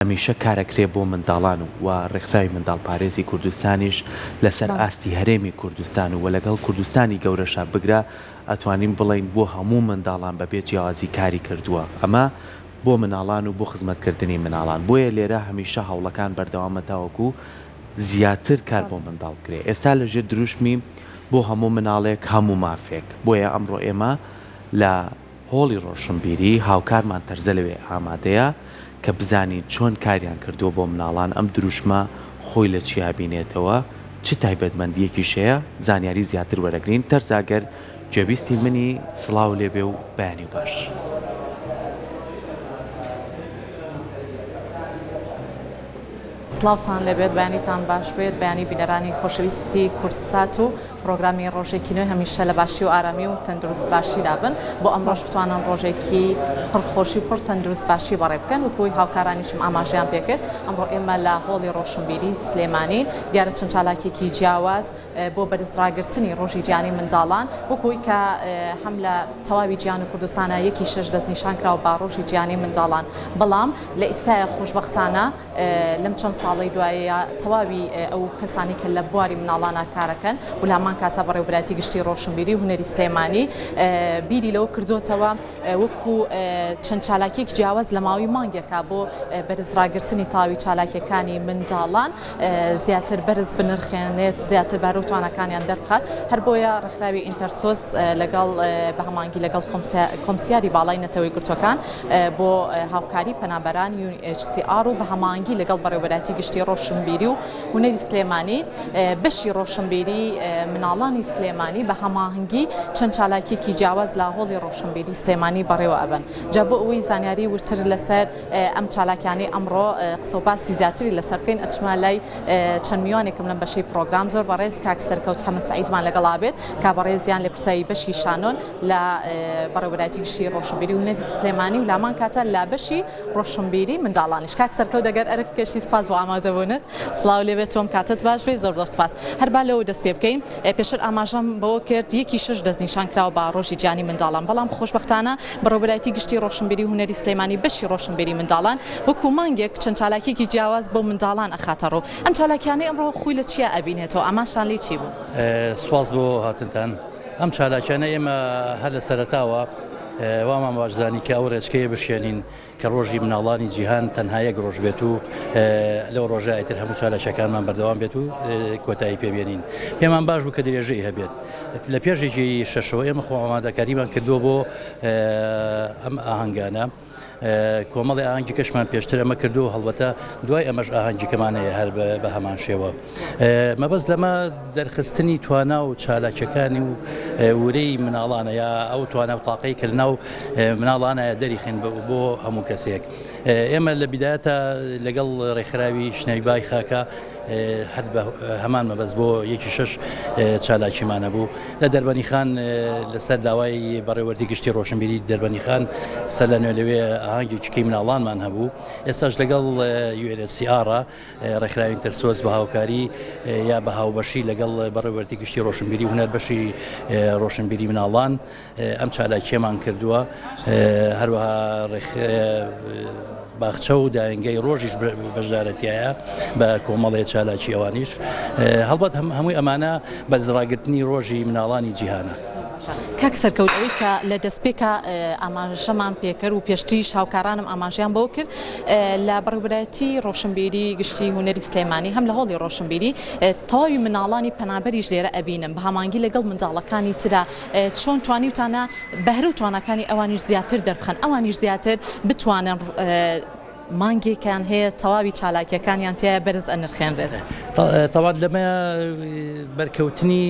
هەمیشە کارەکرێ بۆ منداڵان و و ڕێکخراوی منداڵپارێزی کوردستانیش لەسەر ئاستی هەرێمی کوردستان و لەگەڵ کوردستانی گەورەشا بگرە ئەتوانین بڵێین بۆ هەموو منداڵان بەبێ جیاوازی کاری کردووە ئەمە بۆ مناڵان و بۆ خزمەتکردنی مناڵان بۆیە لێرە هەمیشە هەوڵەکان بەردەوامە تاوەکو زیاتر کار بۆ منداڵ بکرێ ئێستا لەژێر دروشمی بۆ هەموو مناڵێک هەموو مافێک بۆیە ئەمڕۆ ئێمە لە هۆڵی ڕۆشنبیری، هاوکارمان تەرزە لەوێ ئامادەیە کە بزانین چۆن کاریان کردووە بۆ مناڵان، ئەم دروشمە خۆی لە چیا بینێتەوە، چ تایبەتمەندییەکیش هەیە، زانیاری زیاتر وەرەگرین. تەرزە گەر گوێبیستی منی، سڵاو لێبێ و بەیانی باش. سڵاوتان لێبێت بەیانیتان باش بێت بەیانی بینەرانی خۆشەویستی کوردسات و پڕۆگرامی ڕۆژێکی نوێ هەمیشە لە باشی و ئارامی و تەندروست باشیدا بن بۆ ئەمڕۆش بتوانن ڕۆژێکی پڕ خۆشی و پڕ تەندروست باشی بەڕێ بکەن وەکوی هاوکارانیشم ئاماژەیان پێکرد ئەمڕۆ ئێمە لە هۆڵی ڕۆشنبیری سلێمانین دیارە چەند چالاکیەکی جیاواز بۆ بەرز ڕاگرتنی ڕۆژی جیهانی منداڵان وەکو ئەوەی کە هەم لە تەواوی جیهان و کوردستانە یەکی شەش دەستنیشان کراوە بە ڕۆژی جیهانی منداڵان بەڵام لە ئیستایا خۆشبەختانە لەم چەند ساڵەی دوایەیە تەواوی ئەو کەسانی کە لە بواری مناڵانا کارەکەن و لە هەمان کاتا بەڕێوەبەرایەتی گشتی ڕۆشنبیری و هونەری سلێمانی بیری لەوە کردۆتەوە وەکو چەند چالاکیەکی جیاواز لە ماوەی مانگێکا بۆ بەرز ڕاگرتنی تاوی چالاکیەکانی منداڵان زیاتر بەرز بنرخێنێت زیاتر بارە و تواناکانیان دەربخات هەر بۆیە ڕێکخراوی ئینتەرسۆس لەگەڵ بە هەماهەنگی لەگەڵ کۆمسیاری باڵای نەتەوە یەکگرتووەکان بۆ هاوکاری پەنابەران UNHCR و بە هەماهەنگی لەگەڵ بەڕێوەبەرایەتی گشتی ڕۆشنبیری و هونەری سلێمانی بەشی ڕۆشنبیری مناڵانی سلێمانی بە هەماهەنگی چەند چالاکیەکی جیاواز لە هۆڵی ڕۆشنبیری سلێمانی بەڕێوە ئەبەن جا بۆ ئەوەی زانیاری وردتر لەسەر ئەم چالاکیانەی ئەمڕۆ قسە و باسی زیاتری لەسەر بکەین ئەچمە لای چەند میوانێکم لەم بەشەی پڕۆگرام زۆر بەڕێز کاک سەرکەوت حەمە سەعیدمان لەگەڵا بێت کا بەڕێزیان لێپرسراوی بەشی شانۆن لە بەڕێوەبەرایەتی گشتی ڕۆشنبیری و هونەری سلێمانی و لامان کاتە لە بەشی ڕۆشنبیری منداڵانیش کاک سەرکەوت ئەگەر ئەرک بکێشی سپاس بۆ ئامادەبوونت سڵاو لێبێت تۆم کاتت باش بێت زۆر زۆر سپاس هەر با لەوە دەست پێ بکەین پێشتر ئاماژەم بەوە کرد یەکی شەش دەستنیشان کراوە بە ڕۆژی جیهانی منداڵان بەڵام خۆشبەختانە بەڕێوەبەرایەتی گشتی ڕۆشنبیری و هونەری سلێمانی بەشی ڕۆشنبیری منداڵان وەکو مانگێک چەند چالاکیەکی جیاواز بۆ منداڵان ئەخاتە ڕوو ئەم چالاکیانەی ئەمڕۆ خۆی لە چیا ئەبینێتەوە ئامانجتان لێی چی بوو؟ سوپاس بۆ هاتنتان. ئەم چالاکیانە ئێمە هەر لە سەرەتاوە وامان باش زانی کە ئەو ڕێچکەیە بشکێنین کە ڕۆژی مناڵانی جیهان تەنها یەک ڕۆژ بێت و لەو ڕۆژە ئیتر هەموو چالاکیەکانمان بەردەوام بێت و کۆتایی پێبێنین پێمان باش بوو کە درێژەی هەبێت لە پێشێکی شەشەوە ئێمە خۆ ئامادەکاریمان کردووە بۆ ئەم ئاهەنگانە. کۆمەڵی ئاهەنگی کەشمان پێشتر ئەمە کردو هەڵبەتە دوای ئەمەش ئاهەنگیکەمان هەیە هەر بە هەمان شێوە مەبەست لەمە دەرخستنی توانا و چالاکیەکانی و ورەی مناڵانە یا ئەو توانا و تاقەی کە لەناو مناڵانە دەریخین بۆ هەموو کەسێک ئێمە لە بیدایەتە لەگەڵ ڕێکخراوی شنەوی بای خاکە هەر بە هەمان مەبەست بۆ یەکی شەش چالاکیمان هەبوو لە دەربەنی خان لەسەر داوای بەڕێوەبەری گشتی ڕۆشنبیری دەربەنی خان سەر لە نوێ لەوێ ئاهەنگێکی کەی مناڵانمان هەبوو ئێستاش لەگەڵ UNHCR ڕێکخراوی ئینتەرسۆز بە هاوکاری یا بە هاوبەشی لەگەڵ بەڕێوەبەری گشتی ڕۆشنبیری هونەر بەشی ڕۆشنبیری مناڵان ئەم چالاکیەمان کردووە هەروەها باخچە و داینگەی ڕۆژیش بەشدارە تایە بە کۆمەڵێ چالاکی ئەوانیش هەڵبەت هەمووی ئەمانە بەرزڕاگرتنی ڕۆژی مناڵانی جیهانە. کاک سەرکەوت ئەوەی کە لە دەستپێکا ئاماژەمان پێکرد و پێشتریش هاوکارانم ئاماژەیان بەوە کرد لە بەڕێوەبەرایەتی ڕۆشنبیری گشتی هونەری سلێمانی هەم لە هۆڵی ڕۆشنبیری تەواوی مناڵانی پەنابەریش لێرە ئەبینم بە هەمانگی لەگەڵ منداڵەکانی ترا چۆن توانیوتانە بەهرە و تواناکانی ئەوانیش زیاتر دەربخەن ئەوانیش زیاتر بتوانن مانگێکیان هەیە تەواوی چالاکیەکانیان تیایا بەرز ئەنرخێنرێت. تەوان لەمە بەرکەوتنی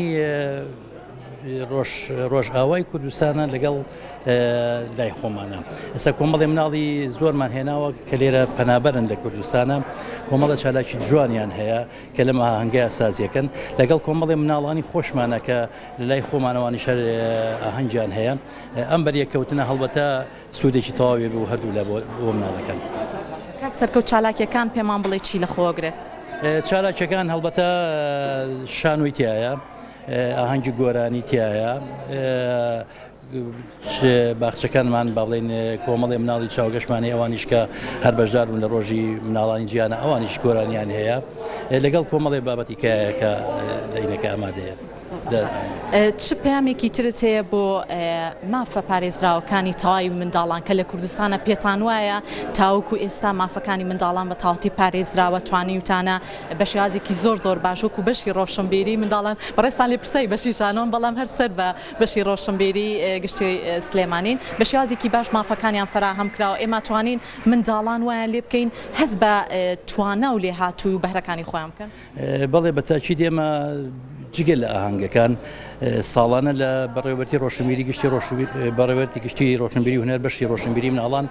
ڕۆژئاوای کوردستانە لەگەڵ لای خۆمانە ئێستا کۆمەڵی مناڵی زۆرمان هێناوە کە لێرە پەنابەرن لە کوردستانە کۆمەڵە چالاکی جوانیان هەیە کە لەم ئاهەنگە سازیەکەن لەگەڵ کۆمەڵی مناڵانی خۆشمانە کە لە لای خۆمانەوانیش هەر ئاهەنگیان هەیە ئەم بەریەککەوتنە هەڵبەتە سوودێکی تەواوی بوو هەردوو لە بۆ مناڵەکان. کاک سەرکەوت چالاکیەکان پێمان بڵێ چی لە خۆگرێت؟ چالاکیەکان هەڵبەتە شانۆی تایە ئاهەنگی گۆرانی تایە. باخچەکانمان با بڵێین کۆمەڵێ مناڵی چاوگەشمان هەیە ئەوانیش کە هەر بەشدار بوون لە ڕۆژی مناڵانی جیهانە ئەوانیش گۆرانیان هەیە لەگەڵ کۆمەڵێ بابەتی کە کە لە ئینەکە ئامادەیە. چ پەیامێکی ترت هەیە بۆ مافە پارێزراوەکانی تەواوی منداڵان کە لە کوردستانە پێتان وایە تاوەکو ئێستا مافەکانی منداڵان بە تەواوەتی پارێزراوە توانیوتانە بە شێوازێکی زۆر زۆر باش وەکو بەشی ڕۆشنبیری منداڵان بەڕێزتان لێپرسراوی بەشی شانۆن بەڵام هەر سەر بە بەشی ڕۆشنبیری گشتی سلێمانین بە شێوازێکی باش مافەکانیان فەراهەم کراوە ئێمە توانین منداڵان وایان لێ بکەین هەست بە توانا و لێهاتووی و بەهرەکانی خۆیان بکەن؟ بەڵێ بە تاکید ئێمە جگە لە ئاهەنگەکان ساڵانە لە بەڕێوەبەرتی ڕۆشنبیری گشتی بەڕێوەبەرتی گشتی ڕۆشنبیری هونەر بەشی ڕۆشنبیری مناڵان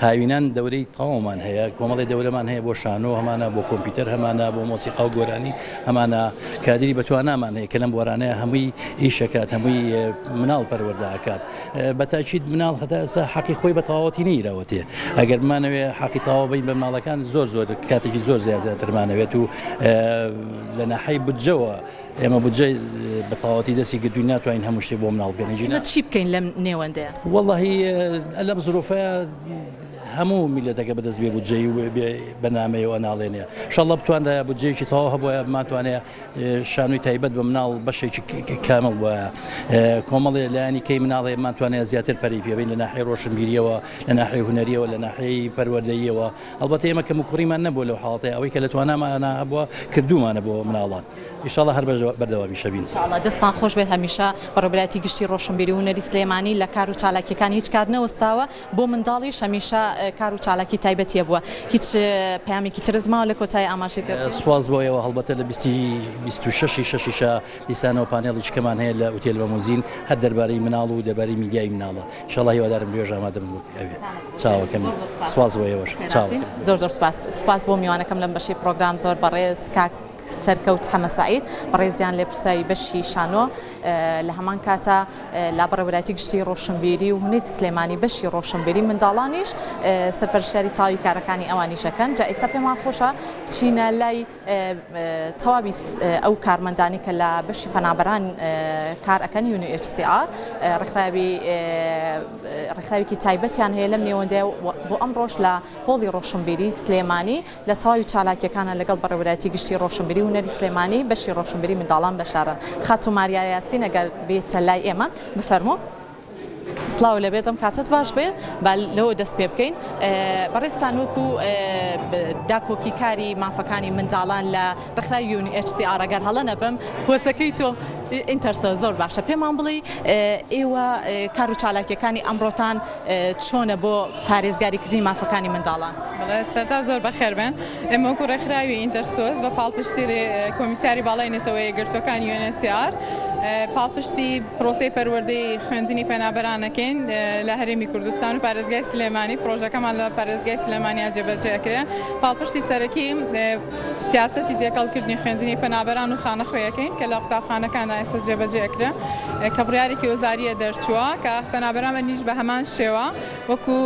هاوینان دەورەی تەواومان هەیە کۆمەڵی دەورەمان هەیە بۆ شانۆ هەمانە بۆ کۆمپیوتەر هەمانە بۆ مۆسیقا و گۆرانی هەمانە کادری بەتوانامان هەیە کە لەم بوارانەیە هەمووی ئیشەکات هەمووی مناڵ پەروەردە ئەکات بە تاکید مناڵ هەتا ئێستا حەقی خۆی بە تەواوەتی نەیراوەتێ ئەگەر بمانەوێ حەقی تەواو بین بە مناڵەکان زۆر زۆر کاتێکی زۆر زیاترمانەوێت و لە ناحەی بودجەوە ئێمە بودجە بە تەواوەتی دەستی گرتووین ناتوانین هەموو شتێک بۆ مناڵ بکەین ئێمە چی بکەین لەم نێوەندەیە؟ وەڵاهی لەم زروفە هەموو میلەتەکە بەدەست بێ بودجەی و بێ بەرنامەیەوە ئەناڵێنێ شەڵە بتوانرایە بودجەیەکی تەواو هەبوایە بمانتوانایە شانۆی تایبەت بە مناڵ بەشێکی کامڵ بوایە کۆمەڵێ لایەنی کەی مناڵ هەیە بمانتوانایە زیاتر پەرەی پێ بەین لە ناحیەی ڕۆشنبیریەوە لە ناحیەی هونەریەوە لە ناحیەی پەروەردەییەوە ئەڵبەتە ئێمە کەموکوڕیمان نەبووە لەو حاڵەتەی ئەوەی کە لە توانامانا هەبووە کردوومانە بۆ مناڵان ئیشاڵا هەر بەردەوامیش ئەبین. ئیشاڵا دەستان خۆش بێت هەمیشە بەڕێوەبەرایەتی گشتی ڕۆشنبیری و هونەری سلێمانی لە کار و چالاکیەکانی هیچ کات نەوەستاوە بۆ منداڵیش هەمیشە کار و چالاکی تایبەتی هەبووە هیچ پەیامێکی ترت ماوە لە کۆتایی ئاماژەی پێ بکەی؟ سوپاس بۆ ئێوە هەڵبەتە لە 26 ی شەشیشا دیسانەوە پانێڵی چکەمان هەیە لە ئوتێل مەموزین هەر دەربارەی مناڵ و دەربارەی میدیای مناڵە ئیشەڵا هیوادارم لەوێش ئامادە بن بۆ ئەوێ چاوەکەمی سوپاس بۆ ئێوەش چاوەکەمی. زۆر زۆر سوپاس سوپاس بۆ میوانەکەم لەم بەشەی پڕۆگرام زۆر بەڕێز کاک سەرکەوت حەمە سەعید بەڕێزیان لێپرسراوی بەشی شانۆ لە هەمان کاتا لە بەڕێوەبەرایەتی گشتی ڕۆشنبیری و هونەری سلێمانی بەشی ڕۆشنبیری منداڵانیش سەرپەرشتیاری تەواوی کارەکانی ئەوانیش ئەکەن جا ئێستا پێمان خۆشە بچینە لای تەواوی ئەو کارمەندانی کە لە بەشی پەنابەران کار ئەکەن UNHCR ڕێکخراوی ڕێکخراوێکی تایبەتیان هەیە لەم نێوەندەیە بۆ ئەمڕۆش لە هۆڵی ڕۆشنبیری سلێمانی لە تەواوی چالاکیەکانە لەگەڵ بەڕێوەبەرایەتی گشتی ڕۆشنبیری و هونەری سلێمانی بەشی ڕۆشنبیری منداڵان بەشدارن. خاتوو ماریا یاسین ئەگەر بێیتە لای ئێمە بفەرموو. سڵاو لێبێت ئەم کاتەت باش بێت با لەوە دەست پێ بکەین بەڕێزتان وەکو داکۆکیکاری مافەکانی منداڵان لە ڕێکخراوی UNHCR ئەگەر هەڵە نەبم پۆستەکەی تۆ ئینتەرسۆ زۆر باشە پێمان بڵێی ئێوە کار و چالاکیەکانی ئەمڕۆتان چۆنە بۆ پارێزگاریکردنی مافەکانی منداڵان؟ بەڵێ سەرەتا زۆر بەخێر بێن. ئێمە وەکو ڕێکخراوی ئینتەرسۆس بە پاڵپشتی کۆمیساری باڵای نەتەوە یەکگرتووەکان UNHCR پاڵپشتی پرۆسەی پەروەردەی خوێندنی پەنابەران ئەکەین لە هەرێمی کوردستان و پارێزگای سلێمانی پرۆژەکەمان لە پارێزگای سلێمانیا جێبەجێ ئەکرێ پاڵپشتی سەرەکی سیاسەتی تێکەڵکردنی خوێندنی پەنابەران و خانەخوێیەکەین کە لە قوتابخانەکاندا ئێستا جێبەجێ ئەکرێ کە بڕیارێکی وەزارییە دەرچووە کە پەنابەرانیش بە هەمان شێوە وەکو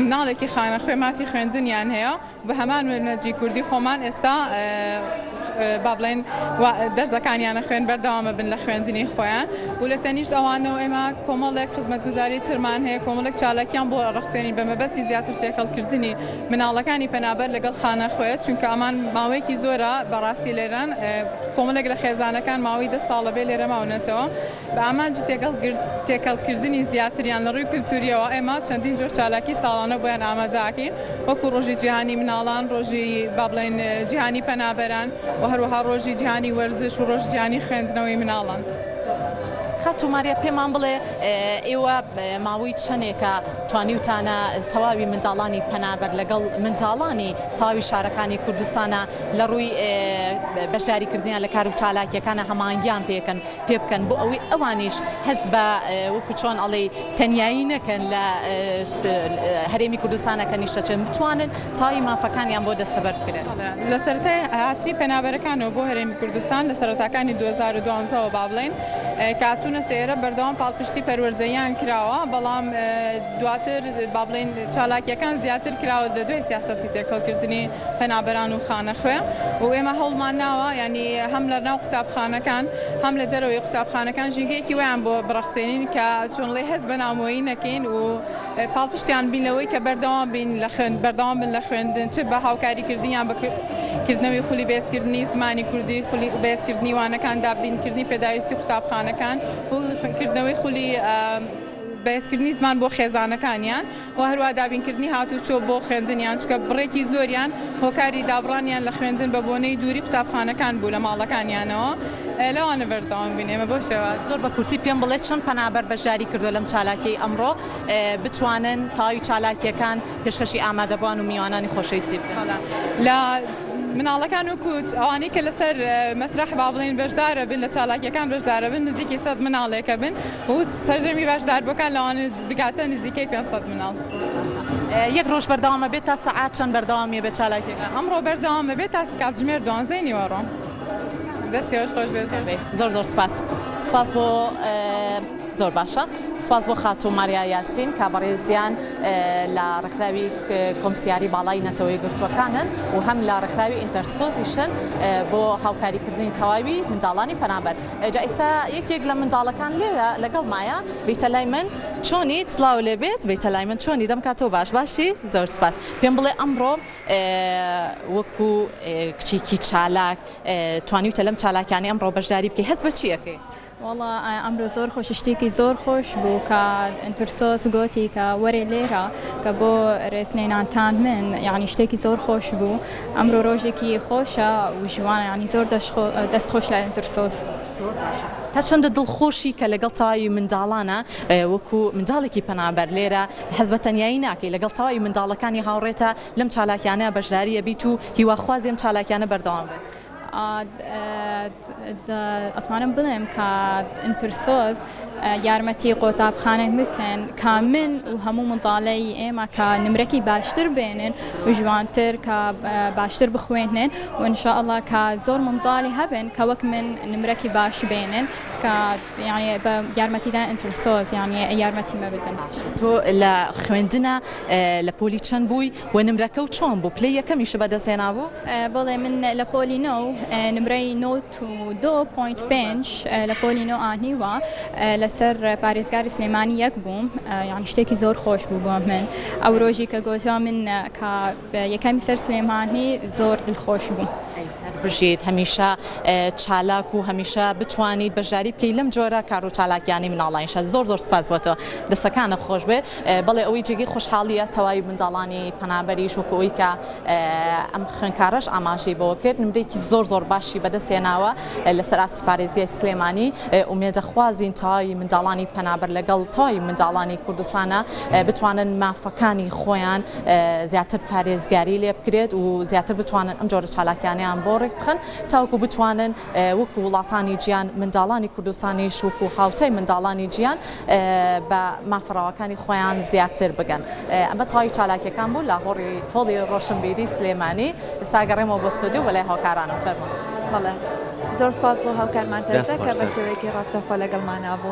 مناڵێکی خانەخوێ مافی خوێندنیان هەیە و بە هەمان مەنهەجی کوردی خۆمان ئێستا با بڵێن دەرزەکانیان ئەخوێن بەردەوامە بن لە خوێندنی خۆیان و لە تەنیشت ئەوانەوە ئێمە کۆمەڵێک خزمەتگوزاری ترمان هەیە کۆمەڵێک چالاکیان بۆ ڕەخسێنین بە مەبەستی زیاتر تێکەڵکردنی مناڵەکانی پەنابەر لەگەڵ خانەخوێ چونکە ئەمان ماوەیەکی زۆرە بەڕاستی لێرەن کۆمەڵێک لە خێزانەکان ماوەی دە ساڵە بێ لێرە ماونەتەوە بە ئامانجی تێکەڵکردنی زیاتریان لە ڕووی کلتوریەوە ئێمە چەندین جۆر چالاکی ساڵانە بۆیان ئامادە ئەکەین وەکو ڕۆژی جیهانی مناڵان ڕۆژی با بڵێین جیهانی پەنابەران و هەروەها ڕۆژی جیهانی وەرزش و ڕۆژی جیهانی خوێندنەوەی مناڵان. خاتوو ماریا پێمان بڵێ ئێوە ماوەی چەندێکە توانیوتانە تەواوی منداڵانی پەنابەر لەگەڵ منداڵانی تەواوی شارەکانی کوردستانە لە ڕووی بەشداریکردنیان لە کار و چالاکیەکانە هەماهەنگیان پێکەن پێ بکەن بۆ ئەوەی ئەوانیش هەست بە وەکو چۆن ئەڵێی تەنیایی نەکەن لە هەرێمی کوردستانە کە نیشتەجێن بتوانن تەواوی مافەکانیان بۆ دەستەبەر بکرێت. لە سەرەتای هاتنی پەنابەرەکانەوە بۆ هەرێمی کوردستان لە سەرەتاکانی 2012 وە با بڵێین کە هاتوونەتە ئێرە بەردەوام پاڵپشتی پەروەردەییان کراوە بەڵام دواتر با بڵێین چالاکییەکان زیاتر کراوە لە دوای سیاسەتی تێکەڵکردنی پەنابەران و خانەخوێ و ئێمە هەوڵمان ناوە یانی هەم لە ناو قوتابخانەکان. هەم لە دەرەوەی قوتابخانەکان ژینگەیەکی وایان بۆ بڕەخسێنین کە چۆنڵێ هەست بە نامۆیی نەکەین و پاڵپشتیان بین لەوەی کە بەردەوام بین لە خوێند بەردەوام بن لە خوێندن چ بە هاوکاریکردنیان بە کردنەوەی خولی بەهێزکردنی زمانی کوردی خولی بەهێزکردنی وانەکان دابینکردنی پێداویستی قوتابخانەکان و کردنەوەی خولی بەهێزکردنی زمان بۆ خێزانەکانیان و هەروەها دابینکردنی هاتووچۆ بۆ خوێندنیان، چونکە بڕێکی زۆریان هۆکاری دابڕانیان لە خوێندن بە بۆنەی دووری قوتابخانەکان بوو لە ماڵەکانیانەوە، لەوانە بەردەوام بین ئێمە بەو شێوازە. زۆر بە کورتی پێم بڵێ چەند پەنابەر بەشداری کردووە لەم چالاکیەی ئەمڕۆ بتوانن تەواوی چالاکیەکان پێشکەشی ئامادەبوان و میوانانی خۆشەویستی بکەن؟ لە مناڵەکان وەکو ئەوانەی کە لەسەر مەسرەح با بڵێین بەشدارە بن لە چالاکیەکان بەشدارە بن نزیکی سەد مناڵێکە بن و سەرجەمی بەشداربووەکان لەوانە بگاتە نزیکەی 500 مناڵ. یەک ڕۆژ بەردەوام ئەبێت تا سەعات چەند بەردەوام یەبێت چالاکیەکان؟ ئەمڕۆ بەردەوام ئەبێت تا کاتژمێر دوانزەی نیوەڕۆ. دەستی ئێوەش خۆش بێت. زۆر زۆر سپاس. سپاس بۆ زۆر باشە. سپاس بۆ خاتوو ماریا یاسین کە بەڕێزیان لە ڕێکخراوی کۆمسیاری باڵای نەتەوە یەکگرتووەکانن و هەم لە ڕێکخراوی ئینتەرسۆزیشن بۆ هاوکاریکردنی تەواوی منداڵانی پەنابەر. جا ئیستا یەکێک لە منداڵەکان لێرە لەگەڵمایە بیتە لای من چۆنیت سڵاو لێ بێت بیتە لای من چۆنی دەم کاتەوە باش باشی زۆر سپاس پێم بڵێ ئەمڕۆ وەکو کچێکی چالاک توانیوتە لەم چالاکیانەی ئەمڕۆ بەشداری بکەی هەست بە چی ئەکەی؟ وەڵا ئەمرۆ زۆر خۆشە شتێکی زۆر خۆش بوو کە ئینترسۆس گۆتی کە وەرێ لێرە کە بۆ رێزلێنانتان من یعنی شتێکی زۆر خۆش بوو ئەمرۆ رۆژێکی خۆشە و ژوانە یعنی زۆر دەست خۆش لە ئینترسۆس. زۆر باشە تا چەندە دڵخۆشی کە لەگەڵ تەواوی منداڵانە وەکو منداڵێکی پەنابەر لێرە حەز بە تەنیایی ناکەی لەگەڵ تەواوی منداڵەکانی هاوڕێتە لەم چالاکیانە بەشداری ئەبیت و هیواخوازی ئەم چالاکیانە بەردەوام بن. ئەتوانم بڵێم کە ئینترسۆز یارمەتی قۆتابخانە بکەن کە من و هەموو منداڵەی ئێمە کە نمرەکی باشتر بێنن و ژوانتر کە باشتر بخوێنن و ان شاء الله کە زۆر منداڵی هەبن کە وەک من نمرەکی باش بێنن کە یعنی بە یارمەتیدان ئینترسۆز یعنی یارمەتی مە بدەن. تۆ لە خوێندنە لە پۆلی چەند بووی و نمرەکەو چۆن بوو پلەی یەکەمیشت بەدەست هێنابوو؟ بەڵێ من لە پۆلی نۆ نمرەی نۆت و دۆ point پێنج لە پۆلی نۆ ئانیوە لەسەر پارێزگاری سلێمانی یەک بووم یعنی شتێکی زۆر خۆش بوو بۆ من ئەو ڕۆژی کە گۆتوا من کە یەکەمی سەر سلێمانی زۆر دڵخۆش بووم. هەر بژیت هەمیشە چالاک و هەمیشە بتوانیت بەشداری بکەیت لەم جۆرە کار و چالاکیانەی مناڵانیشە زۆر زۆر سپاس بۆ تۆ دەستەکانت خۆش بێ بەڵێ ئەوەی جێگەی خۆشحاڵیە تەواوی منداڵانی پەنابەریش وەکو ئەوەی کە ئەم خوێندکارەش ئاماژەی بەوە کرد نمرەیەکی زۆر زۆر باشی بەدەست هێناوە لەسەر ئاستی پارێزگای سلێمانی ئومێدەخوازین تەواوی منداڵانی پەنابەر لەگەڵ تەواوی منداڵانی کوردستانە بتوانن مافەکانی خۆیان زیاتر پارێزگاری لێ بکرێت و زیاتر بتوانن ئەم جۆرە چالاکیانەیان بۆ ڕێک بخەن تاوەکو بتوانن وەکو وڵاتانی جیان منداڵانی کوردستانیش وەکو هاوتای منداڵانی جیان بە مافە ڕەواکانی خۆیان زیاتر بگەن. ئەمە تەواوی چالاکیەکان بوو لە هۆڵی هۆڵی ڕۆشنبیری سلێمانی. ئێستا گەڕێمەوە بۆ ستۆدیۆ بۆ لای هاوکارانم. فەرموون. بەڵێ زۆر سپاس بۆ هاوکارمان دەست تەرزە خۆش کە بە دەست. شێوەیەکی ڕاستەوخۆ لەگەڵمانا بوو.